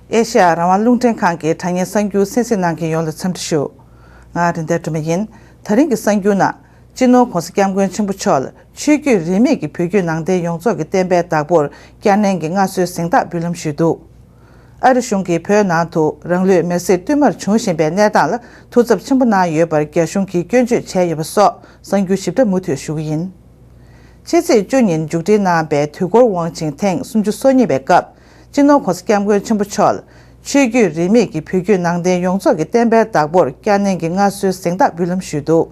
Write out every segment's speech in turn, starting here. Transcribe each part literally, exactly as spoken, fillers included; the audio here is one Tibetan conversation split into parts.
ཨེ་ཤེ་ཡ་རང་དབང་རླུང་འཕྲིན་ཁང་གི་དྲ་བརྙན་གསར་འགྱུར་གསན་གཟིགས་གནང་མཁན་ཡོངས་ལ་འཚམས་འདྲི་ཞུ། ང་རིན་ལྡན་སྒྲོལ་མ་ཡིན། ད་རིང་གི་གསར་འགྱུར་ནང་། སྤྱི་ནོར་༧གོང་ས་༧སྐྱབས་མགོན་ཆེན་པོ་མཆོག་ལ་ཆོས་བརྒྱུད་རིས་མེད་ཀྱི་བོད་བརྒྱུད་ནང་བསྟན་ཡོངས་རྫོགས་ཀྱི་བསྟན་པའི་བདག་པོར་བསྐྱར་ནན་གྱི་མངའ་གསོལ་གཟེངས་རྟགས་འབུལ་ལམ་ཞུས་འདུག་ཨ་རི་གཞུང་གིས་བོད་ནང་དུ་རང་ལུས་མེར་སྲེག་བསྟུད་མར་འབྱུང་བཞིན་པའི་གནས་སྟངས་ལ་ཐུགས་འཚབ་ཆེན་པོ་གནང་ཡོད་པར་རྒྱ་གཞུང་གིས་སྐྱོན་བརྗོད་བྱས་ཡོད་པ་སོགས་གསར་འགྱུར་ཞིབ་ཕྲ་མུ་མཐུད་ཞུ་གི་ཡིན། ཕྱི་ཚེས་བཅུ་ཉིན་མཇུག་སྒྲིལ་གནང་པའི་དུས་འཁོར་དབང་ཆེན་ཐེངས་སུམ་ཅུ་སོ་གཉིས་པའི་སྐབས། སྤྱི་ནོར་༧གོང་ས་༧སྐྱབས་མགོན་ཆེན་པོ་མཆོག་ལ་ཆོས་བརྒྱུད་རིས་མེད་ཀྱི་བོད་བརྒྱུད་ནང་བསྟན་ཡོངས་རྫོགས་ཀྱི་བསྟན་པའི་བདག་པོར་བསྐྱར་ནན་གྱི་མངའ་གསོལ་གཟེངས་རྟགས་འབུལ་ལམ་ཞུས་འདུག་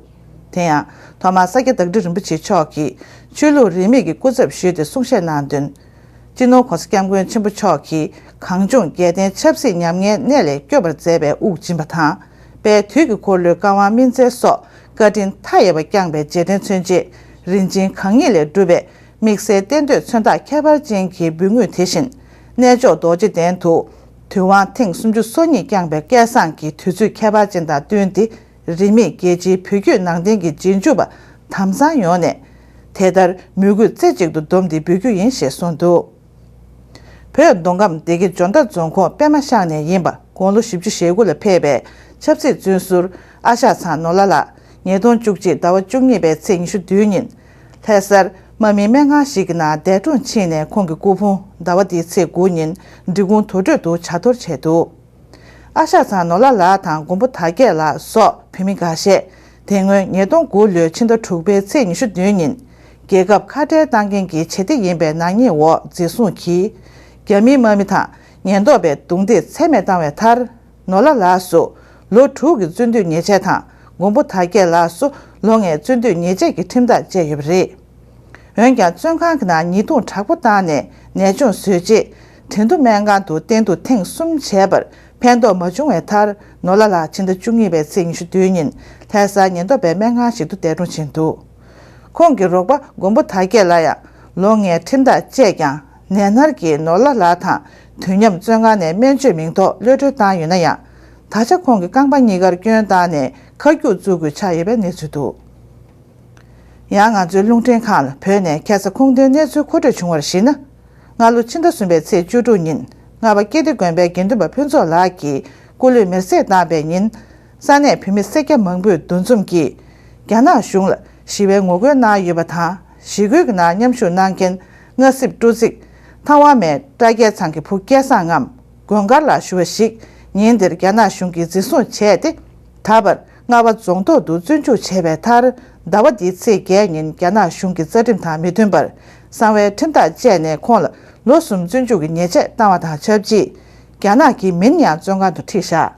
དེ་ཡང་ཐོག་མར་ས་སྐྱ་བདག་ཁྲི་རིན་པོ་ཆེ་མཆོག་གིས་ཆོས་ལུགས་རིས་མེད་ཀྱི་སྐུ་ཚབ་ཞུས་ཏེ་གསུང་བཤད་གནང་དོན། སྤྱི་ནོར་༧གོང་ས་༧སྐྱབས་མགོན་ཆེན་པོ་མཆོག་གིས་གངས་ལྗོངས་རྒྱལ་བསྟན་ཆབ་སྲིད་ཉམས་ངའི་གནས་ལས་སྐྱོབ་པར་མཛད་པའི་དབུགས་འབྱིན་པ་དང་། དཔལ་དུས་ཀྱི་འཁོར་ལོའི་བཀའ་དབང་སྨིན་སྩལ་སོགས་བཀའ་དྲིན་མཐའ་ཡས་པ་བསྐྱངས་པའི་རྗེས་དྲན་མཚོན་བྱེད་རིན་ཆེན་གང་ཉིད་ལས་གྲུབ་པའི་དམིགས་བསལ་རྟེན་མདོས་མཚོན་རྟགས་ཁྱད་པར་ཅན་གྱི་འབུལ་དངུལ་དེ་བཞིན་གནས་མཆོག་རྡོ་རྗེ་གདན་དུ་དུས་དབང་ཐེངས་སུམ་ཅུ་སོ་གཉིས་བསྐྱངས་པའི་སྐལ་བཟང་གི་དུས་ཚོད་ཁྱད་པར་ཅན་དང་བསྟུན་ཏེ། རིས་མེད་རྒྱལ་སྤྱིའི་བོད་བརྒྱུད་ནང་བསྟན་གྱི་རྗེས་འཇུག་པ་དམ་གཙང་ཡོངས་ནས་དེ་ལྟར་མོས་གུས་རྩེ་གཅིག་ཏུ་བསྡོམས་ཏེ་འབུལ་རྒྱུ་ཡིན་ཞེས་གསུངས་འདུག་བོད་མདོ་ཁམས་སྡེ་དགེ་འཇོ་མདའ་རྫོང་ཁོངས་པད་མ་ཤང་ནས་ཡིན་པ་དགུང་ལོ་བཞི་བཅུ་ཞེ་དགུ་ལ་ཕེབས་པའི་ཆབ་སྲིད་བཙོན་ཟུར་ཨ་ཤག་ཚང་ནོར་ལྷ་ལགས་ཉིས་སྟོང་བཅུ་གཅིག་ཟླ་བ་བཅུ་གཉིས་པའི་ཚེས་ཉི་ཤུ་བདུན་ཉིན་ལྷ་སར་དམག་མིའི་སྨན་ཁང་ཞིག་གི་ནང་འདས་གྲོངས་ཕྱིན་ནས། ཁོང་གི་སྐུ་ཕུང་ཟླ་བ་འདིའི་ཚེས་དགུ་ཉིན་འབྲི་གུང་དུར་ཁྲོད་དུ་བྱ་གཏོར་བྱས་འདུག་ཨ་ཤག་ཚང་ནོར་ལྷ་ལགས་དང་མགོན་པོ་དར་རྒྱས་ལགས་སོགས་བོད་མི་འགའ་ཤས་དེ་སྔོན་ཉིས་སྟོང་དགུ་ལོའི་ཕྱི་ཟླ་དྲུག་པའི་ཚེས་ཉི་ཤུ་བདུན་ཉིན་རྒྱལ་ཁབ་ཁ་བྲལ་བཏང་མཁན་གྱི་བྱེད་གཏེ་ཡིན་པའི་ནག་ཉེས་འོག་འཛིན་བཟུང་གིས་རྒྱ་མིའི་དམག་མི་དང་ཉེན་རྟོག་པས་རྡུང་རྡེག་ཚད་མེད་བཏང་བའི་མཐར། ནོར་ལྷ་ལགས་སུ་ལོ་དྲུག་གི་བཙོན་འདུས་ཉེས་ཆད་དང་མགོན་པོ་དར་རྒྱས་ལགས་སུ་ལོ་ལྔའི་བཙོན་འདུས་ཉེས་ཆད་ཀྱི་ཁྲིམས་ཐག་བཅད་ཡོད་པ་རེད། འོན་ཀྱང་བཙོན་ཁང་གི་ནང་ཉེས་རྡུང་དྲག་པོ་བཏང་ནས་ནད་བཅོས་བཟོས་རྗེས་ཁྲེང་ཏུའུ་སྨན་ཁང་དུ་སྟན་ཐོག་ཐེངས་གསུམ་བྱས་པར་ཕན་ཐོགས་མ་བྱུང་བའི་མཐར། ནོར་ལྷ་ལགས་ཕྱི་ཟླ་བཅུ་གཉིས་པའི་ཚེས་ཉི་ཤུ་བདུན་ཉིན་ལྷ་སའི་ཉེན་རྟོག་པའི་སྨན་ཁང་ཞིག་ཏུ་འདས་གྲོངས་ཕྱིན་འདུག་ཁོང་གི་རོགས་པ་མགོན་པོ་དར་རྒྱས་ལ་ཡང་ལོ་ལྔའི་ཁྲིམས་ཐག་བཅད་ཀྱང་། ནད་མནར་གྱིས་ནོར་ལྷ་ལགས་དང་དུས་མཉམ་བཙོན་ཁང་ནས་སྨན་བཅོས་མིང་ཐོག་གློད་གྲོལ་བཏང་ཡོད་ན་ཡང་། ད་ཆ་ཁོང་གི་རྐང་པ་གཉིས་ཀར་སྐྱོན་བཏང་ནས་ཁ་རྒྱུག་བཙུགས་དགོས་ཆགས་ཡོད་པའི་གནས་ཚུལ་འདུག་ཡང་ང་ཚོའི་རླུང་འཕྲིན་ཁང་ལ་བོད་ནས་ཁ་སང་ཁུངས་ལྡན་གནས་ཚུལ་མཁོ་སྤྲོད་བྱུང་བར་གཞིགས་ན། སྔ་ལོ་ཕྱི་ཟླ་གསུམ་པའི་ཚེས་བཅུ་དྲུག་ཉིན་རྔ་པ་ཀིརྟི་དགོན་པའི་དགེ་འདུན་པ་ཕུན་ཚོགས་ལགས་ཀྱི་སྐུ་ལུས་མེར་སྲེག་བཏང་པའི་ཉིན། ས་གནས་བོད་མི་སེར་སྐྱ་མང་པོས་འདུ་འཛོམས་ཀྱིས་རྒྱ་ནག་གཞུང་ལ་ཞི་བའི་ངོ་རྒོལ་གནང་ཡོད་པ་དང་། ཞི་རྒོལ་གྱི་ནང་མཉམ་ཞུགས་གནང་མཁན་རྔ་སྲིབ་སྤྲོ་ཚིགས་ཐང་བ་མའི་བཀྲ་རྒྱལ་ཚང་གི་བུ་སྐལ་བཟང་ངམ་དགོན་དཀར་ལགས་ཞུ་བ་ཞིག་ཉིན་དེར་རྒྱ་ནག་གཞུང་གིས་འཛིན་བཟུང་བྱས་ཏེ། ད་བར་རྔ་པ་རྫོང་ཐོག་ཏུ་བཙོན་འཇུག་བྱས་པའི་མཐར། ཟླ་བ་འདིའི་ཚེས་བརྒྱད་ཉིན་རྒྱ་ནག་གཞུང་གི་རྩ་ཁྲིམས་དང་མི་མཐུན་པར་གསང་བའི་ཁྲིམས་ཐག་བཅད་ནས་ཁོང་ལ་ལོ་གསུམ་བཙོན་འཇུག་གི་ཉེས་ཆད་བཏང་བ་དང་ཆབས་ཅིག་རྒྱ་ནག་གི་མིན་ཡང་བཙོན་ཁང་དུ་ཁྲིད་བཞག་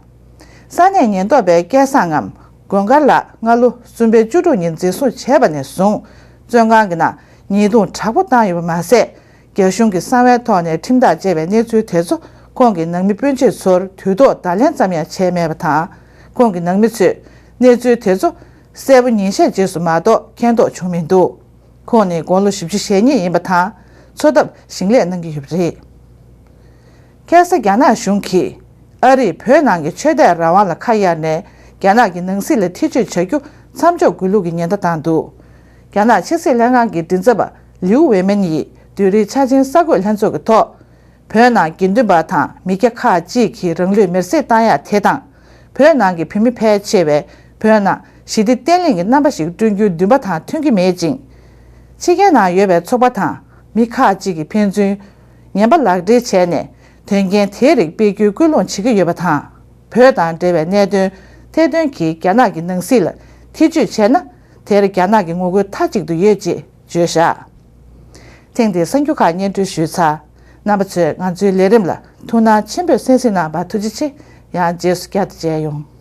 ས་གནས་ཉེན་རྟོག་པས་སྐལ་བཟང་ངམ་དགོན་དཀར་ལགས་སྔ་ལོ་གསུམ་པའི་བཅུ་དྲུག་ཉིན་འཛིན་བཟུང་བྱས་པ་ནས་བཟུང་། བཙོན་ཁང་གི་ནང་ཉེས་རྡུང་དྲག་པོ་བཏང་ཡོད་པ་མ་ཟད། རྒྱ་གཞུང་གིས་གསང་བའི་ཐོག་ནས་ཁྲིམས་ཐག་བཅད་པའི་གནས་ཚུལ་དེ་ཚོ་ཁོང་གི་ནང་མི་སྤུན་མཆེད་ཚོར་དུས་ཐོག་བརྡ་ལན་ཙམ་ཡང་བྱས་མེད་པ་དང་། ཁོང་གི་ནང་མི་ཚོས་གནས་ཚུལ་དེ་ཚོ་གསལ་པོ་ཉིན་ཤས་རྗེས་སུ་མ་གཏོགས་མཁྱེན་རྟོགས་བྱུང་མི་འདུག་ཁོང་ནི་དགུང་ལོ་བཞི་བཅུ་ཞེ་གཉིས་ཡིན་པ་དང་། འཚོ་ཐབས་ཞིང་ལས་གནང་གི་ཡོད་པ་རེད། ཁ་སང་རྒྱ་ནག་གཞུང་གིས་ཨ་རིས་བོད་ནང་གི་ཆོས་དད་རང་དབང་ལ་ཁ་གཡར་ནས། རྒྱ་ནག་གི་ནང་སྲིད་ལ་ཐེ་བྱུས་བྱ་རྒྱུ་མཚམས་འཇོག་དགོས་ལུགས་ཀྱི་ཉེན་བརྡ་བཏང་འདུག་རྒྱ་ནག་ཕྱི་སྲིད་ལྷན་ཁང་གི་མགྲིན་ཚབ་པ་ལིའུ་ཝེ་མིན་ཡིས་བདུན་རེའི་འཆར་ཅན་གསར་འགོད་ལྷན་ཚོགས་ཀྱི་ཐོག་བོད་ནང་དགེ་འདུན་པ་དང་མི་སྐྱ་ཁག་ཅིག་གིས་རང་ལུས་མེར་སྲེག་བཏང་ཡག་དེ་དང་། བོད་ནང་གི་བོད་མི་ཕལ་ཆེ་བས་བོད་ནང་ཞི་བདེ་བརྟན་ལྷིང་གི་རྣམ་པ་ཞིག་བསྐྲུན་རྒྱུའི་འདུན་པ་དང་མཐུན་གྱི་མེད་ཅིང་། ཕྱི་རྒྱལ་ནང་ཡོད་པའི་ཚོགས་པ་དང་མི་ཁག་ཅིག་གིས་ཕན་ཚུན་ངན་པ་ལག་འབྲེལ་བྱས་ནས། དོན་རྐྱེན་དེའི་རིགས་སྤེལ་རྒྱུའི་སྐུལ་སློང་བྱེད་ཀྱི་ཡོད་པ་དང་། བོད་དང་འབྲེལ་བའི་གནད་དོན་ཐེར་འདོན་གྱིས་རྒྱ་ནག་གི་ནང་སྲིད་ལ་ཐེ་བྱུས་བྱས་ན། དེར་རྒྱ་ནག་གི་ངོ་རྒོལ་མཐའ་གཅིག་ཏུ་ཡོད་ཅེས་བརྗོད་བཞག་ཐེངས་འདིའི་གསར་འགྱུར་ཁག་སྙན་སྒྲོན་ཞུས་ཚར། རྣམ་པ་ཚོས་ང་ཚོའི་ལས་རིམ་ལ་ཐུགས་སྣང་ཆེན་པོས་གསན་གཟིགས་གནང་བར་ཐུགས་རྗེ་ཆེ། ཡང་རྗེས་སུ་བསྐྱར་དུ་མཇལ་ཡོང་།